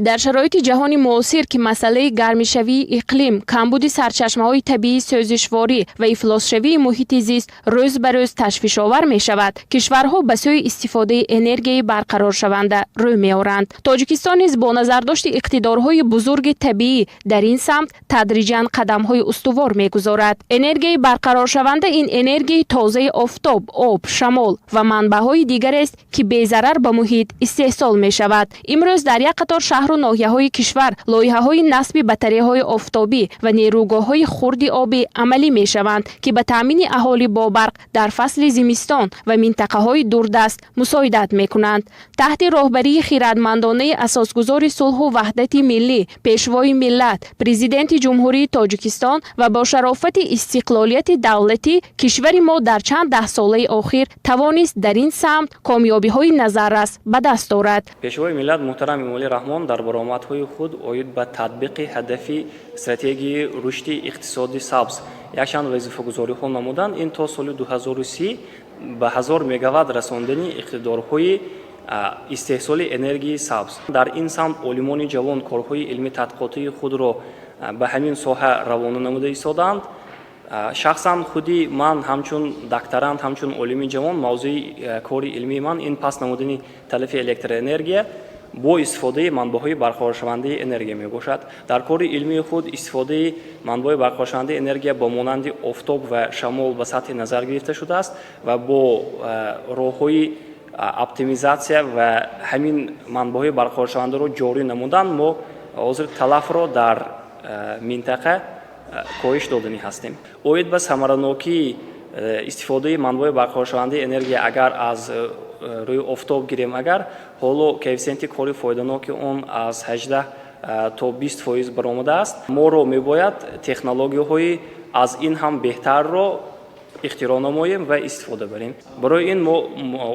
Дар шароити ҷаҳони муосир, ки масъалаи гармишавии иқлим, камбуди сарчашмаҳои табиии сӯзишворӣ ва ифлосшавии муҳити зист рӯз ба рӯз ташвишовар мешавад, кишварҳо ба сӯи истифодаи энергияи барқароршаванда рӯ меоранд. Тоҷикистон низ бо назардошти иқтидорҳои бузурги табиӣ дар ин самт тадриҷан қадамҳои устувор мегузорад. Энергияи барқароршаванда ин энергияи тозаи офтоб, об, шамол ва манбаъҳои дигарест, ки безарар ба муҳит истеҳсол мешавад. Имрӯз дар як қатор шаҳру ноҳияҳои кишвар лоиҳаҳои насби батареяҳои офтобӣ ва нерӯгоҳҳои хурди обӣ амалӣ мешаванд, ки ба таъмини аҳолӣ бо барқ дар фасли зимистон ва минтақаҳои дурдаст мусоидат мекунанд. Таҳти роҳбарии хирадмандонаи асосгузори сулҳу ваҳдати миллӣ, Пешвои миллат, Президенти Ҷумҳурии Тоҷикистон ва бо шарофати истиқлолияти давлатӣ кишвари мо дар чанд даҳсолаи охир тавонист дар ин самт комёбиҳои назаррас ба даст орад. Пешвои миллат муҳтарам Эмомалӣ Раҳмон дар баромадҳои худ оид ба татбиқи ҳадафи стратегияи рушди иқтисоди сабз якчанд вазифагузориҳо намуданд. Ин то соли 2030 ба 1000 мегаватт расондани иқтидорҳои истеҳсоли энергияи сабз. Дар ин самт олимони ҷавон корҳои илмӣ тадқиқотии худро ба ҳамин соҳа равона намуда истодаанд. Шахсан худи ман, ҳамчун докторант, ҳамчун олими ҷавон, мавзӯи кори илмии ман ин паст намудани талафи электроэнергия бо истифодаи манбаъҳои барқароршавандаи энергия мебошад. Дар кори илмии худ истифодаи манбаъҳои барқароршавандаи энергия ба монанди офтоб ва шамол ба сатҳи назар гирифта шудааст ва бо роҳҳои оптимизатсия ва ҳамин манбаъҳои барқароршавандаро ҷорӣ намудан мо ҳозир талафро дар минтақа коҳиш доданӣ ҳастем. Оид ба самаранокии истифодаи манбаъҳои барқароршавандаи энергия, агар аз рӯи офтоб гирем, агар ҳоло коэффисиенти кори фоиданоки он аз 18 то 20% баромадааст, моро мебояд технологияҳои аз ин ҳам беҳтарро ихтироъ намоем ва истифода барем. Барои ин мо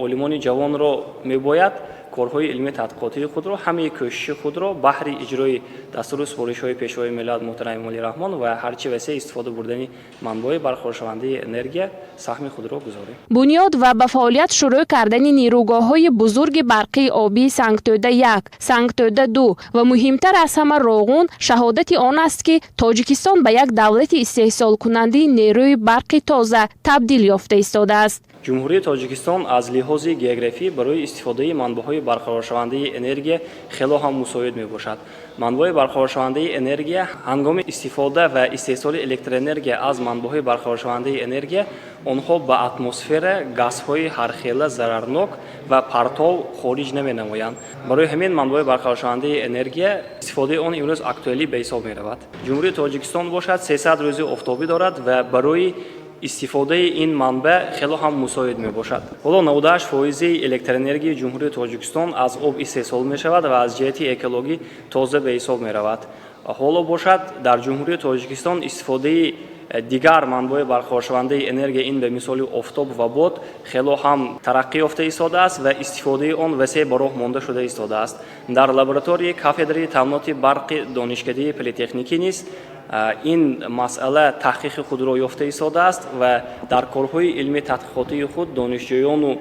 олимони ҷавонро мебояд корҳои илмии тадқиқотии худро, ҳамаи кӯшиши худро баҳри иҷрои дастуру супоришҳои Пешвои миллат муҳтарам Эмомалӣ Раҳмон ва ҳарчи васеъ истифода бурдани манбаъҳои барқароршавандаи энергия саҳми худро гузорем. Бунёд ва ба фаъолият шурӯъ кардани нерӯгоҳҳои бузурги барқии обии Сангтӯда 1, Сангтӯда 2 ва муҳимтар аз ҳама Роғун шаҳодати он аст, ки Тоҷикистон ба як давлати истеҳсолкунандаи нерӯи барқи тоза табдил ёфта истодааст. Ҷумҳурии Тоҷикистон аз лиҳози географӣ барои истифодаи манбаъҳои барқароршавандаи энергия хело ҳам мусоид мебошад. Манбаъҳои барқароршавандаи энергия, ҳангоми истифода ва истеҳсоли электроэнергия аз манбаъҳои барқароршавандаи энергия, онҳо ба атмосфера газҳои ҳархела зарарнок ва партов хориҷ наменамоянд. Барои ҳамин манбаъҳои барқароршавандаи энергия истифодаи он имрӯз актуалӣ ба ҳисоб меравад. Ҷумҳурии Тоҷикистон бошад, 300 рӯзи офтобӣ дорад ва барои истифодаи ин манбаъ хело ҳам мусоид мебошад. Ҳоло 98% электроэнергияи Ҷумҳурии Тоҷикистон аз об истеҳсол мешавад ва аз ҷиҳати экологӣ тоза ба ҳисоб меравад. Ҳоло бошад, дар Ҷумҳурии Тоҷикистон истифодаи дигар манбаъҳои барқароршавандаи энергия, ин ба мисоли офтоб ва бод, хело ҳам тараққӣ ёфта истодааст ва истифодаи он васеъ ба роҳ монда шуда истодааст. Дар лабораторияи кафедраи таъминоти барқи Донишкадаи политехникӣ низ ин масъала таҳқиқи худро ёфта истодааст ва дар корҳои илмии тадқиқотии худ донишҷӯёну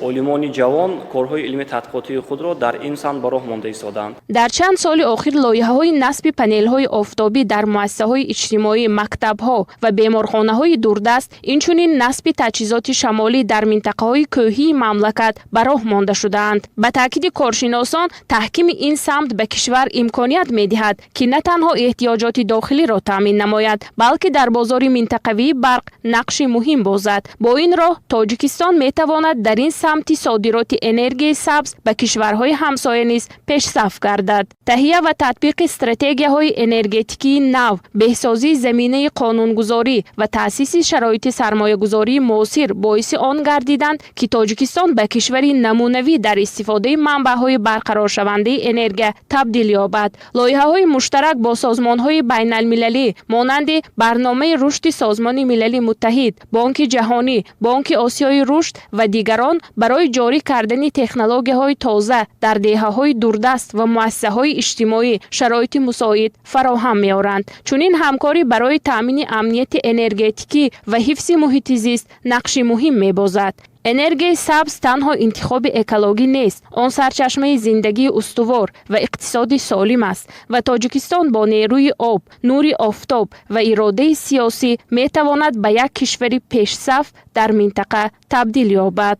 олимони ҷавон корҳои илмии тадқиқотии худро дар ин самт ба роҳ монда истодаанд. Дар чанд соли охир лоиҳаҳои насби панелҳои офтобӣ дар муассисаҳои иҷтимоӣ, мактабҳо ва беморхонаҳои дурдаст, инчунин насби таҷҳизоти шамолӣ дар минтақаҳои кӯҳии мамлакат ба роҳ монда шудаанд. Ба таъкиди коршиносон, таҳкими ин самт ба кишвар имконият медиҳад, ки на танҳо эҳтиёҷоти дохилиро таъмин намояд, балки дар бозори минтақавии барқ нақши муҳим бозад. Бо ин роҳ Тоҷикистон метавонад дар ин самти содироти энергияи сабз ба кишварҳои ҳамсоя низ пешсаф гардад. Таҳия ва татбиқи стратегияҳои энергетикии нав, беҳсозии заминаи қонунгузорӣ ва таъсиси шароити сармоягузории муосир боиси он гардиданд, ки Тоҷикистон ба кишвари намунавӣ дар истифодаи манбаъҳои барқароршавандаи энергия табдил ёбад. Лоиҳаҳои муштарак бо созмонҳои байналмилалӣ монанди Барномаи рушди Созмони Милали Муттаҳид, Бонки Ҷаҳонӣ, Бонки Осиёи Рушд ва дигарон. Барои ҷорӣ кардани технологияҳои тоза дар деҳаҳои дурдаст ва муассисаҳои иҷтимоӣ шароити мусоид фароҳам меоранд. Чунин ҳамкорӣ барои таъмини амнияти энергетикӣ ва ҳифзи муҳити зист нақши муҳим мебозад. Энергияи сабз танҳо интихоби экологӣ нест, он сарчашмаи зиндагии устувор ва иқтисоди солим аст ва Тоҷикистон бо нерӯи об, нури офтоб ва иродаи сиёсӣ метавонад ба як кишвари пешсаф дар минтақа табдил ёбад.